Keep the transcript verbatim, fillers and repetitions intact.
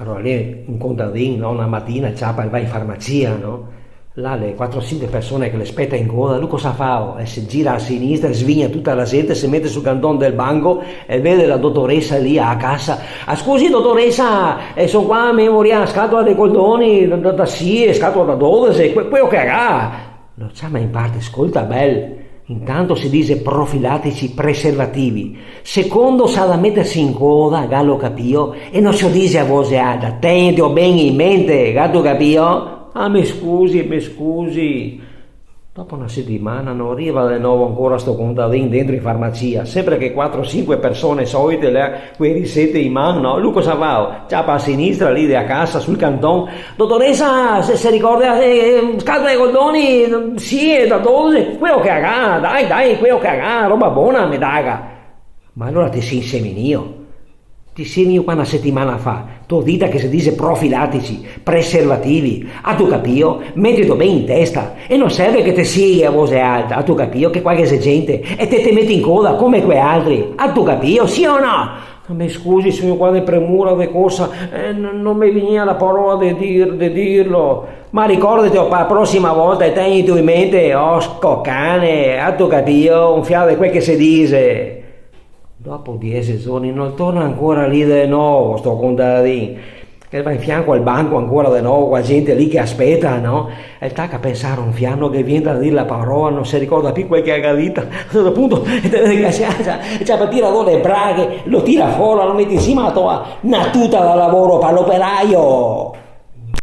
Alora lì un contadin, no, na matina el ciapa, el va in farmacia, no? Là le quatro, sinque persone che le speta in coda, lu cosa fa? El se gira a sinistra, el svigna tuta la zente, se mete sul canton del banco e vede la dotoresa lì a cassa. "Ah, scusi, dotoresa, eh, son qua, me voria na scatola de coldoni, da, da, da sie, scatola da dodese, que-, queo che ga?" Lo ciama in parte, scolta bel, intanto se dixe profilatici preservativi. Secondo s'à da meterse in coda, galo capìo? E no se lo dixe a voxe alta, tenitelo ben in mente, gato capìo? "Ah, me scusi, me scusi." Dopo na setimana no riva de novo ancora sto contadin dentro in farmacia, sempre che quatro, sinque persone solite là, quei risete in man, no? Lu cosa fa? Ciapa a sinistra lì de a cassa sul canton. "Dotoresa, se, se ricorda, eh, scatola de coldoni, sì, da dodese, queo che ga, dai, dai, queo che ga, roba bona me daga." "Ma alora te si inseminìo? Te si vegnù qua na setimana fa, te go dita che se dixe profilatici, preservativi, atu capìo? Metito ben in testa, e no serve che te sighi a voxe alta, atu capìo, che qua ghe xe gente, e te te meti in coda come quei altri, atu capìo, sì o no?" "Me scusi, son qua de premura, de corsa, eh, n-, no me vegnea la parola de dir-, de dirlo." "Ma ricordetelo pa la prosima volta e tenitelo in mente, osco cane, atu capìo, un fià de quel che se dixe." Dopo diese giorni no torna ancora lì de novo sto contadin, che va in fianco al banco ancora de novo, co la gente lì che speta, no? E taca a pensare un fià, no ghe vien da dir la parola, no se ricorda più quel che el ga dito. A un certo punto, ciapa, tira do le braghe, lo tira fora, lo mete in sima a la toa, na tuta da lavoro pa l'operaio.